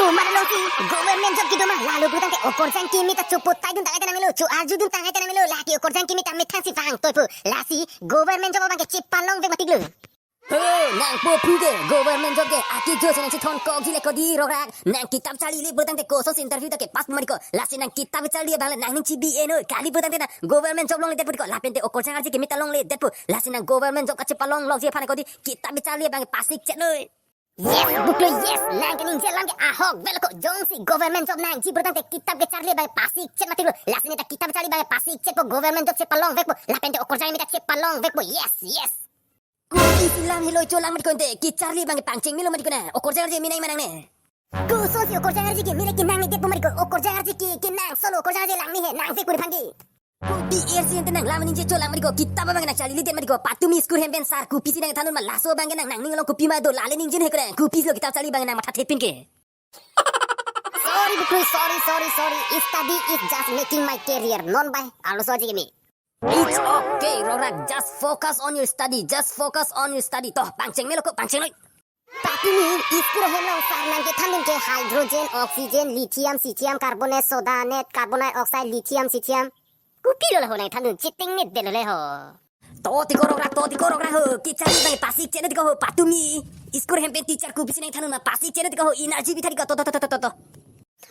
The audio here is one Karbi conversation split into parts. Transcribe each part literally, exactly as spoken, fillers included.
Marlo si, government job kedo ma, lalo pulotangte okorjang kimi ta chopo tai dun tang ai ta nanglo, cho-arju dun tang ai ta nanglo, lake okorjang kimi ta methang si vang toipo, lasi government job abang ke chepalong vek matik lo. Ho, nangpo phu ke, government job ke, akejoi si nang chethon kokji le kodi rokrak, nang kitap charlile pulotangte kosonsi interview ta kepass ma dei ko, lasi nang kitap charli abang le nangning chibi enoi, kali pulotangte nang government job longledetpo dei ko, lapente okorjang arje kimi ta longledetpo, lasi nang government job kachepalong lokji aphan kodi, kitap charli abang pass ik chet noi. Yes, Buklu, yes, nang keningje alam ke ahok vel ko, jongsi government job nangji pulotangte kitap kecharli abang pass ik chet matik lo, lasi neta kitap charli abang pass ik chetpo, government job chepalong vekpo, lapente okorjang kimi ta chepalong vekpo, yes, yes. Kopisi lam heloi cholang matik ko ante, kecharli abang pangcheng melo matik ko na, okorjang arje kimi nang ma nangne. Kosonsi okorjang arje kimi le kenangnedetpo matik ko, okorjang arje ke, kenangsot lo, okorjang arje lang ni he, nang vek puri phangdi. Kopi ersi ante nang lam ningje cholang matik ko, kitap abang nang charliledet matik ko, patumi school hem pen sar kopisi nangthandun ma, laso abang ke nang nangning along kopi ma do, lale ningje he ko na, kopisi lo kitap charli abang nang matha thepin ke. Sorry, Buklu, sorry, sorry, sorry. Study is just making my career. Non bai, arloso arje kimi. It's okay, rokrak. Just focus on your study. Just focus on your study. To, pangcheng melo ko, pangcheng noi. Patumi, school hem along sar nang kethandun ke hydrogen, oxygen, lithium, cesium, carbonate, soda net, carbon dioxide, lithium, cesium. Kopilo laho nangthandun, chetengnedetlo le ho. To dei ko rokrak, to dei ko rokrak ho. Kecharli abang pass ik chet dei ko ho, patumi. School hem pen teacher kopisi nangthandun ma pass ik chet dei ko ho, energy pitha dei ko, to, to, to, to, to, to.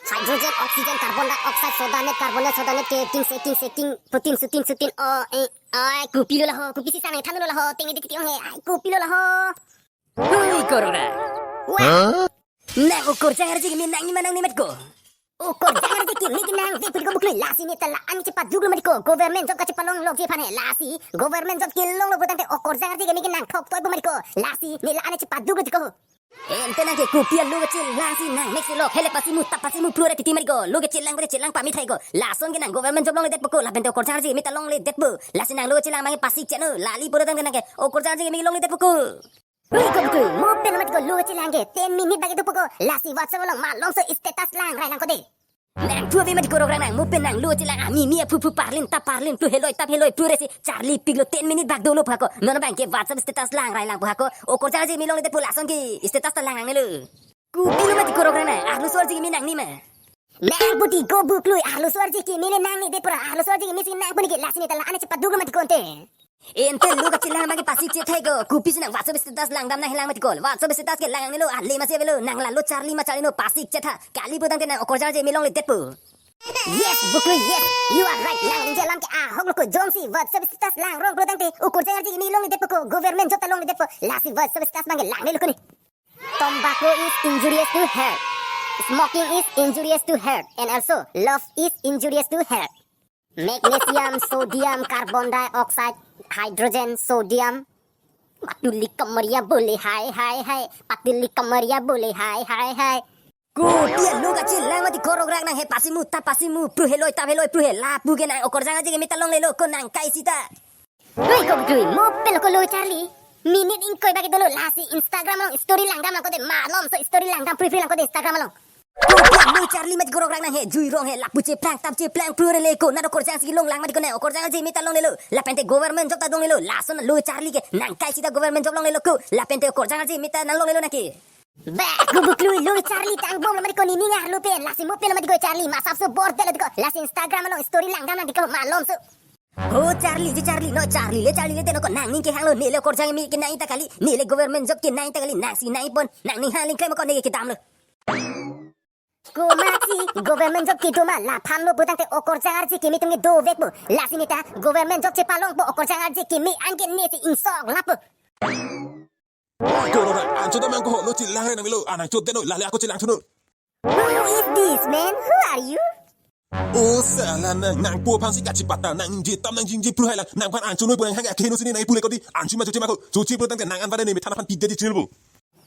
Hydrogen, oxygen, carbon dioxide, soda net, carbonate, soda net ke, king se, king se, king, putin, sutin, sutin, o, e, ai, kopilo laho, kopisi sa nangthandun laho, tengnede titi ong he, ai, kopilo laho. Hui, ko rokrak. Wah. Nang okorjang arje kimi nangji ma nangne matik ko. Okorjang arje kimi kenang vek puri ko Buklu, lasi neta la-an chepaduklo matik ko, government job kachepalong lokji aphan he, lasi government job kelonglo pulotangte okorjang arje kimi kenang thok toipo matik ko, lasi ne la-an chepaduklo tik ko. Ante nang ke kopi alo kachelang si nang mek si lok helek pasi mu tap pasi mu pru ra titi matik ko, lo kachelang pura chelang pamit hai ko, lason ke nang government job longledetpo ko, lapente okorjang arje kimi ta longledetpo, lasi nang lo kachelang abang pass ik chet noi, lale pulotangte nang ke okorjang arje kimi longledetpo ko. Hui ko Buklu, mo pen matik ko lo kachelang ke, ten minute bagi dopo ko, lasi WhatsApp along malomso status lang rai lang ko dei. Nang thu ave matik ko rokrak nang, mo pen nang lo kachelang, ami mi aphu phu parlin tap parlin, pru heloi tap heloi, pru resi charlipiklo, ten minute bak dolo pu ha ko, non abang ke WhatsApp status lang rai lang pu ha ko, okorjang arje kimi longledetpo lason ke, status ta lang nangnelo. Kopilo matik ko rokrak nang, arloso arje kimi nangji ma. Nang pu dei ko Buklu, arloso arje kimi le nangnedetpo ra, arloso arje kimi si nangpo ne ke, lasi neta la-an chepaduklo matik ko ante. Ante lo kachelang abang pass ik chet hai ko, kopisi nang WhatsApp status langdam nanghelang matik ko, WhatsApp status ke lang nangnelo, ale masi avelo, nang la lo charli ma charli non pass ik chet ha, kali pulotangte nang okorjang arje kimi longledetpo. Yes, Buklu, yes, you are right, nang ningje alam ke ahok lo ko, jongsi WhatsApp status langrong pulotangte okorjang arje kimi longledetpo ko, government job ta longledetpo, lasi WhatsApp status abang ke langnelo ko ne. Tobacco is injurious to health. Smoking is injurious to health. And also, love is injurious to health. Magnesium, sodium, carbon dioxide, hydrogen, sodium. Patuli kamaria bole hai, hai, hai. Patuli kamaria bole hai, hai, hai. Kopilo kachelang matik ko rokrak nang he, pasi mu tap pasi mu pru heloi tap heloi pru he lapu ke nang okorjang arje kimi ta longlelo ko nang kai sita. Hui ko Buklu, mo pen lo ko lo charli. Minute ingkoi bagi dolo lasi Instagram along story langdam lang ko dei, malomso story langdam pru pru lang ko dei Instagram along. Kopilo charli matik ko rokrak nang he, jui rong he, lapu cheplang tap cheplang pru rele ko, nang okorjang si longlang matik ko nang okorjang arje kimi ta longlelo, lapente government job ta longlelo, lason lo charli ke, nang kai sita government job longlelo ko, lapente okorjang arje kimi ta nang longlelo nang ke. Bah, ko Buklu lo charli tangbomlo matik ko, nening arlo pen, lasi mo pen lo matik ko charli, masapso bor delo tik ko, lasi Instagram along story langdam lang tik ko, malomso. Ho charli, je charli, non charlile charlile te non ko, nangning kehanglo, nele okorjang kimi kenangji ta kali, nele government job kenangji ta kali, nangsi nangji pon, nangning hangling klem ko neke kedamlo. Komatsi government job kedo ma, laphan lo putangte okorjang arje kimi atum ke dovekpo, lasi neta government job chepalongpo, okorjang arje kimi an ke nesi ingsok lapo. Ko rokrak, an chodam nang ko ho, lo chelang re nanglo, anang chodet noi, lale ako chelang thunon. Who is this man? Who are you? O sala nang, nangpo aphansi kachipata, nangji tam nangjinji pru hai lang, nangphan an chonoi pu nang hang akeheno sini nang ipu le ko dei, an chima choche ma ko, choche pulotangte nang an vade ne methan aphan pide di chirbo.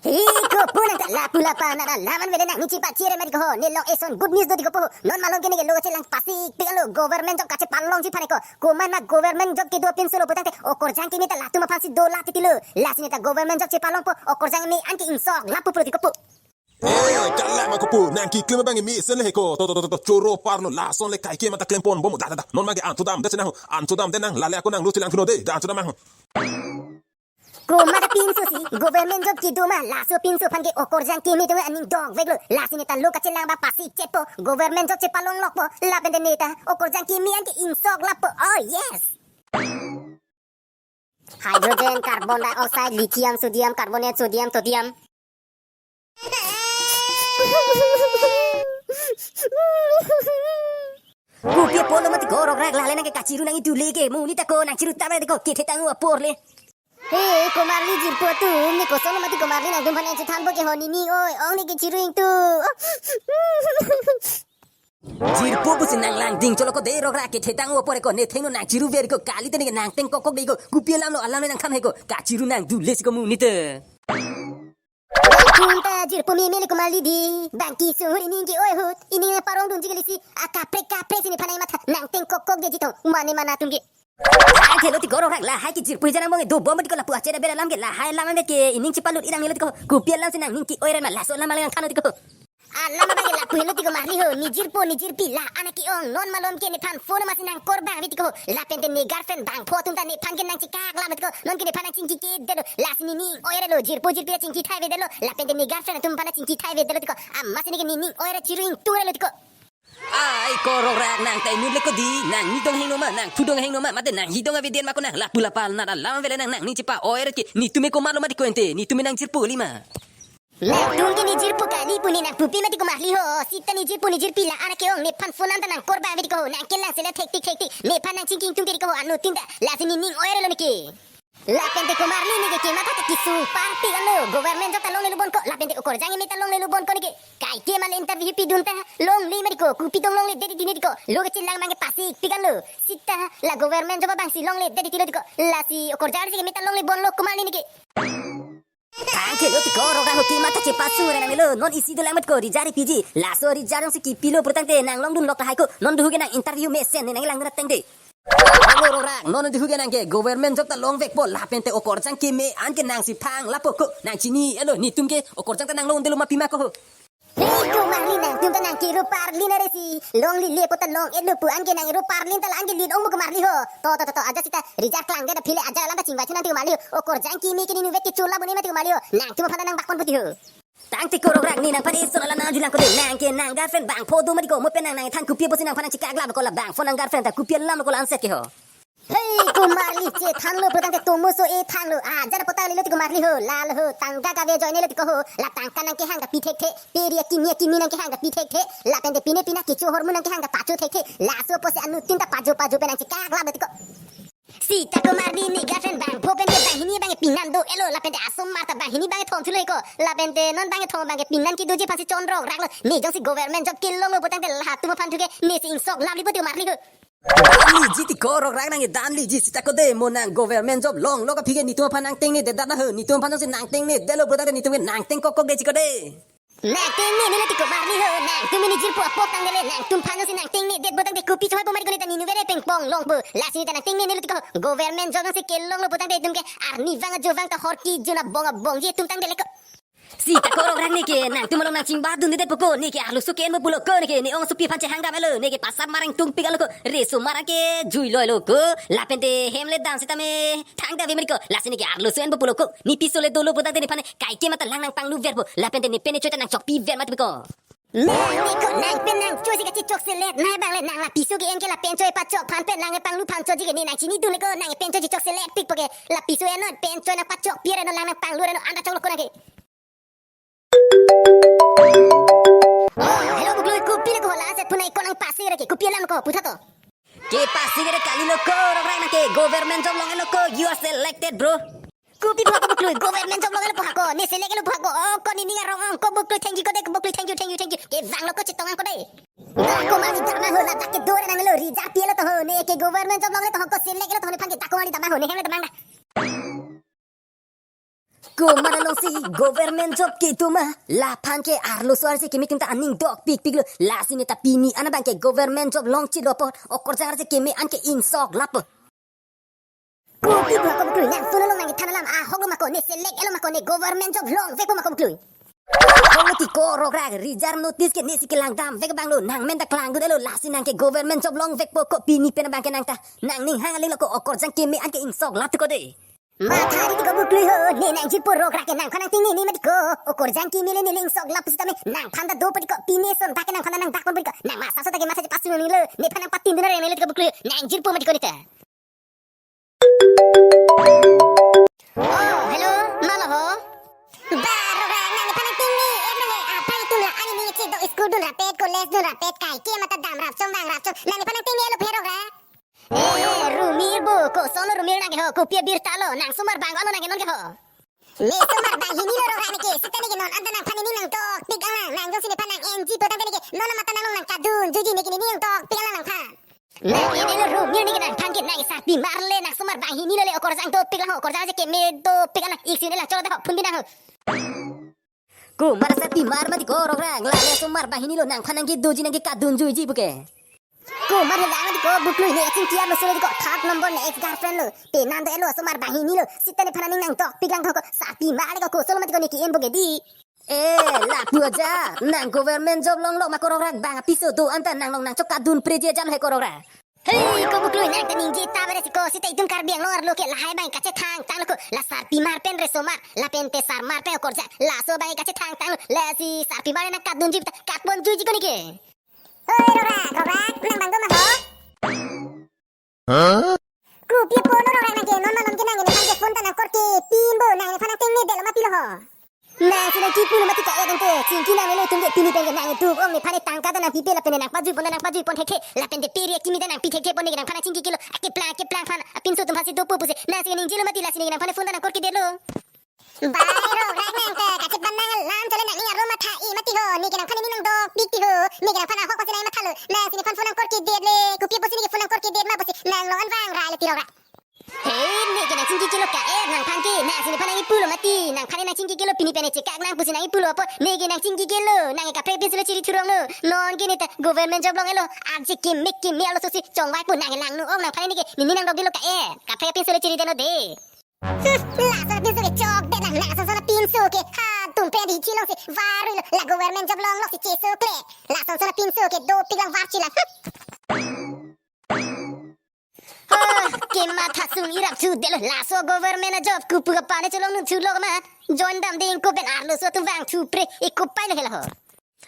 He ko pu nang ta lapu lapa nang la laman vele nangning chipa chire matik ko ho, nelong eson good news do tik ko po, non malom ke neke lo chelang pasi, pik lo government job kachepalongji aphan ko, komat ma government job kedo pinso lo putangte okorjang kimi ta latum aphansi dola titilo, lasi neta government job chepalongpo, okorjang kimi an ke ingsok lapo pru tik ko po. Eh, kala ma ko pu, nang keklem abang mesen le he ko, to, to, to, to, to, choro parlo, lason le kaike mata klem ponbom, da, da, da, non mage an chodam, da chenang ho, an chodam, da nang, lale ako nang lo chelang thunon dei, da an chodam nang ho. Komat apinso si, government job kedo ma, laso apinso aphan ke okorjang keme atum aning dokveklo. Lasi neta lo kachelang ba pasi chepo, government job chepalonglokpo, lapen te neta okorjang keme an ke ingsok lappo. Oh yes. Hydrogen, carbon dioxide, lithium, sodium, carbonate, sodium, sodium. Kopi apotlo mati ko Rokrak, lale nang ke kachiru nang itu leke, monit ako nang chiru tame deko, kethe tang apor le. He, komarli jirpo atum, ne kosonlo mati komarli nangtum aphan nangchethanpo ke ho nini, oi, ong ne ke chiru ingtung. Jirpo pusi nang langding cholo ko de Rokrak, kethe tang apor ko, ne thengno nang chiruver ko, kali te ne nang teng kokkok de ko, kopi alamlo alam nang than he ko, kachiru nang dule si ko monit. Nangtum ta jirpo meme le komarli di, bangke sung hur ining ke oi ahut, ining parong dunji kali si, a kaprek kaprek si nephan nangmatha, nang teng kokkok de jitong, mane mana atum ke. Thangthelo ti ko Rokrak, lahai ke jirpo hijan angbong do bom ti ko lapu ache da bera alam ke, lahai alam ke ining chepalut irang nilo ti ko, kopi alam si nangning ke-oi ra ma, laso alam alang than ti ko. Alam abang ke lapu helo ti komarli ho, ne jirpo ne jirpi la-an ke-ong, non malom ke nephan phone masi nang kor bang ave ti ko, lapen te ne girlfriend bangpho atum ta nephan ke nangchekak lam ti ko, non ke nephan nangchingki ke detlo, lasi nening oi ra lo, jirpo jirpi ta chingki thai ave detlo, lapen te ne girlfriend atum aphan ta chingki thai ave detlo ti ko, amatsi ne ke nening oi ra chiru ingtung ra lo ti ko. Ai ko Rokrak, nang ta inut le ko di, nang ni dong hingno ma, nang thu dong hingno ma, mate nang hi dong ave den ma ko nang, lapu lapal nat alam ave le nang, nangning chepa-oi ra ke, netum ke komatlo mati ko ente, netum ke nang jirpo kali ma. Nangtum ke ne jirpo kali pu ne nang pupi mati komarli ho, sita ne jirpo ne jirpi la-an ke-ong, nephan phone an ta nang kor bang ave ti ko, nang kelang sele thektik thektik, nephan nangchingki ingtung ti ko, anuttin ta, lasi nening oi ra lo ne ke. Lapen te komarli ne ke kematha ta kesung parpik anlo, government job ta longlelo bon ko, lapen te okorjang keme ta longlelo bon ko ne ke. Kaike ma le interview pidun ta longle mati ko, kopi tong longle det ti ne ti ko, lo kachelang abang ke pasikpik anlo. Sita la government job abang si longle det ti lo ti ko, lasi okorjang keme ta longle bonlo komarli ne ke. Thangthelo ti ko Rokrak, ho kematha chepasung ra nang lo, non isi dolang mati ko, result piji, laso result si kipilo purtangte nang longdunlok tahai ko, non duhu ke nang interview mesen ne nang langdun ateng de. Halo Rokrak, non duhu ke nang ke government job ta longvekpo, lapen te okorjang keme an ke nang si phang lapo ko, nang chini-elo, netum ke okorjang ta nang longdelo ma pima ko ho. He komarli, nangtum ta nang kero parlin are si, longle le pu ta long-etlo pu an ke nang ero parlin ta la-an ke lit ong mo komarli ho. To to to to, ajat sita result klang det aphi le ajat alam ta chingvai thu nang ti komarli ho. Okorjang keme ke ne inutvet ke chola bone mati komarli ho. Nangtum aphan ta nang bakpon puti ho. Thangte ko Rokrak, ne nangphan eson alam nang arjulang ko de, nang ke nang girlfriend bangpho do mati ko, mo pen nang nangthan kopi apotsi nangphan nangchekak lam ko, la bangpho nang girlfriend ta kopi alam ko la-an set ke ho. He komarli, chethanlo putangte tomo so-e thanlo, ajat apot ta lelo ti komarli ho, lalo ho, tangka kave ajoine lo ti ko ho, la tangka nang kehang ta pi thekthe, peri akimi akimi nang kehang ta pi thekthe, lapen te pine pina kecho ahormu nang kehang ta pacho thekthe, laso apotsi anuttin ta pajo pajo pen nangchekak lam lo ti ko. Sita komarli, ne girlfriend bangpho pen ke banghini abang ke penan do-etlo, lapen te asomar ta banghini abang ke thom thulo ko, lapen te non abang ke thom abang ke penan kedoji aphansi chonrok raklo, ne jongsi government job kelonglo putangte latum aphan thu ke ne si ingsok lam lipo ti komarli ho. Damliji ti ko Rokrak, nang ke damliji, sita ko de, mo nang government job longlo ka aphi ke netum aphan nang tengne det dana ho, netum aphan jongsi nang tengne detlo putangte netum ke nang teng kokkok de ti ko de. Nang tengnene lo ti komarli ho, nangtum ne jirpo apot tangdele, nangtum aphan jongsi nang tengne det putangte kopi chohai po mati ko, ne ta ne inutvet pengpong longpo, lasi ne ta nang tengnene lo ti ko, government job jongsi kelonglo putangte itum ke arni vang ajo vang ta hor kejun abong abongji atum tangdele ko. Sita ko Rokrak, ne ke nangtum along nang chingbat dunde det po ko, ne ke arloso ke-enpo pulo ko, ne ke ne ong asopi aphan chehang dam-etlo, ne ke pasap mar ingtungpik alo ko, reso mar ke juiloilo ko, lapen te hem le dam sitame thangta ave mati ko, lasi ne ke arloso enpo pulo ko, ne piso le dolo putangte nephan kaike ma ta lang nangpangluverpo, lapen te ne pen ne choi ta nangchokpiver mati ko. Nang ne ko nang pen nangchoi si kachechok selet, nai bang le nang la piso ke-en ke la pen choi pachok aphan pen lang panglu aphan choji ke ne nang chinidunle ko, nang pen choi chechok selet pikpo ke, la piso ennon pen choi nangpachokpir ennon lang nangpanglu ennon anta choklo ko nang ke. Oh, hello Buklui, kopi le ko la aset punai ko nang pasi re ke, kopi alam ko putha to. Kepasi kere kalilo ko Rokrak, nang ke government job long-etlo ko, you are selected bro. Kopi pha ko Buklui, government job long-etlo pha ko, ne select-etlo pha ko, oh ko nening arong ong ko Buklui, thank you ko de Buklui, thank you, thank you, thank you. Kevanglo ko chetong ang ko de. Dak komarli damang ho, ladak ke dore nanglo, result pi-etlo to ho, ne ke government job long-etlo to ho, ko select-etlo to ho, nephan ke dak komarli damang ho, ne hem le damang da. Komat alongsi government job kedo ma, laphan ke arloso arje keme atum ta aning dokpikpiklo, lasi ne ta pini an abang ke government job longchitlo apot okorjang arje keme an ke ingsok lappo. Kopi pha ko Buklui, nangtum along nangthan alam ahoklo ma ko, ne select-etlo ma ko, ne government job longvekpo ma ko Buklui. Ahoklo ti ko Rokrak, result notice ke ne si kelang damvek abanglo, nang men ta klangdun-etlo, lasi nang ke government job longvekpo ko, pini pen abang ke nang ta nangning hang alinglo ko, okorjang keme an ke ingsok lap ti ko de. Matha ri tiko buklui ho, ne nangjirpo, rograk ke nangphan nangting ne mati ko. Okorjang kimi le ne lingsok lap pusitame nangphan ta do pati ko, pine son dak ke nangphan nangdak pon pati ko. Nang masa so ta ke masa je pasu nilo, nephan nangpatin dun areng nilo tiko buklui, nangjirpo mati ko neta. Oh, hello, mala ho? Ba, rograk, nang nephan nangting ne, er nang e, aphrang itum la ani ni che do, school dun rapet, college dun rapet, kaike mata damrap chom vangrap chom, nang nephan nangting ne lo phe, rograk. Eh, Rumir bo, kosonlo Rumir nang ke ho, kopi abirta lo, nang somar bang ko-an lo nang ke non ke ho. Ne somar banghini lo, rograk, ne ke, seta ne ke non anta nangphan ne ning nangtokpik lang, nang jongsi nephan nang-enji pu tangte ne ke non mata nanglong nangkadunjuiji, ne ke ne ning nangtokpik lang nangphan. Nang ne lo Rumir, ne ke nangphan ke nang sarpimar le, nang somar banghini lo le, okorjang dopik lang ho, okorjang je keme dopik lang, ik sini lang cholo ta ho, phun bi nang ho. Komat asarpimar mati ko, rograk, la ne somar banghini lo, nangphan nangkedoji nangkekadunjuiji pu ke. Komat helang mati ko buklui, ne chingki arlo solo tiko, third number ne ex girlfriend lo. Pe nang do elo somar banghini lo, seta nephan ning nangtokpik lang ko, sarpimar le ko, kosonlo mati ko ne ke-enpo ke di. Eh, lapu aja, nang government job longlok ma ko, rograk, bang apiso do anta nanglong nangchokadun preje jam he ko, rograk. Hei, ko buklui, nang ta ningje ta bare si ko, seta itum Karbi Anglong arlo ke lahai bang kachethangtang lo ko, la sarpimar pen resomar, lapen te sarmar pen okorjang, laso bang kachethangtang lo, lasi sarpimar nangkadunjuiji ta katponjuiji ko ne ke. Oi, rograk, rograk, nang bang do ma ho? Huh? Kopi apotlo, rograk, nang ke non malom ke nang nephan ke phone ta nangkorkepinpo, nang nephan nangting ne detlo ma pilo ho. Nang si nangkipulo mati ka-et ante, chingki nang nelo itum ke, pini pen ke nang itum ong nephan ne tangka ta nangpipe, lapen ne nangpajui pon ta nangpajui pon thekthe, lapen te peri akimi ta nangpi thekthe pon, ne ke nangphan nangchingkikelo, akeplang akeplang aphan apinso atum aphansi dopo pusi nang si ningjelo mati, lasi ne ke nangphan ne phone ta nangkorkedetlo. Bai, rograk, nang ta kachepan nang alam chole, nang ning arlo matha-i mati ho, ne ke nangphan ne ning nangdokpik ti ho, ne ke nangphan ahok pusi nang mathalo, nang si nephan phone nangkorkedet le, kopi apotsi ne ke phone nangkorkedet ma pusi nang long-an vangra le ti, rograk. Hei, ne ke nangchingkikelo ka-et, nangphan ke nang si nephan nangkipulo mati, nangphan ne nangchingkikelo, pini pen ne chekak nang pusi nangkipulo apot ne ke nangchingkikelo, nang ke kaprek pinso le chiri thurong lo, non ke ne ta government job long-et lo, arje kemek keme arloso si chongvaipo, nang ke langno ong, nangphan ne ke ne ning nangdokdetlo ka-et, kaprek pinso le chiri deno de. Hmm, laso pinso ke chokdet lang, laso laso pinso ke. Ha, tum pen di chilong si varui lo, la government job longlok si cheso kle. Laso laso pinso ke dopik lang, varchi lang. Hmm. Ha, kematha sung irap chudetlo, laso government a job kopu kapan ne cholongdun thulok ma. Join damde ingko pen arloso atum vangthu pre, eko pai le hela ho.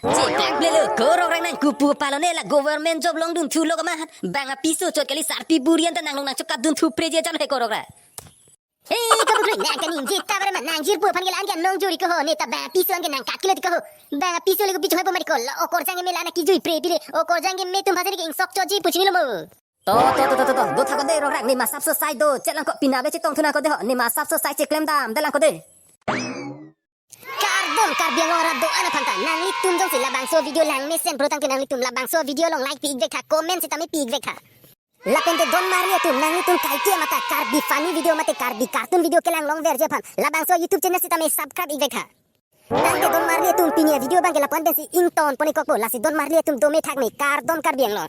Chebak ble lo ko, rograk, nang kopu kapalo ne la government job longdun thulok ma. Bang apiso chot kali, sarpi burian ta nanglong nangchokadun thu preje jam he ko, rograk. Hei, ko buklui, nang ta ningje ta bare ma, nangjirpo aphan ke la-an ke nongjuri ko ho, ne ta bang apiso an ke nangkat kilo ti ko ho. Bang apiso le ko bichong hai po mati ko, la okorjang keme la nangkijui pre pile, okorjang keme atum aphansi ne ke ingsok choji pu chinilo mo. To, to, to, to, to, to. Do thak ko de, rograk, ne masap so sai do, chelang ko, pina be chetong thu nang ko de ho, ne masap so sai cheklem damdelang ko de. Kardom Karbi Anglong arat do-an aphan ta, nanglitum jongsi labangso video langmesen pro tangte nanglitum labangso video along like pi-ik vek tha, comment sitame pi-ik vek tha. Lapen te don marli atum, nanglitum kaike mata Karbi funny video mate Karbi cartoon video kelang longverji aphan labangso YouTube channel sitame subscribe-ik vek tha. Tangte don marli atum, pini a video abang ke lapu-an pensi ingtonpon-ik kokpo, lasi don marli atum dome thakme, kardom Karbi Anglong.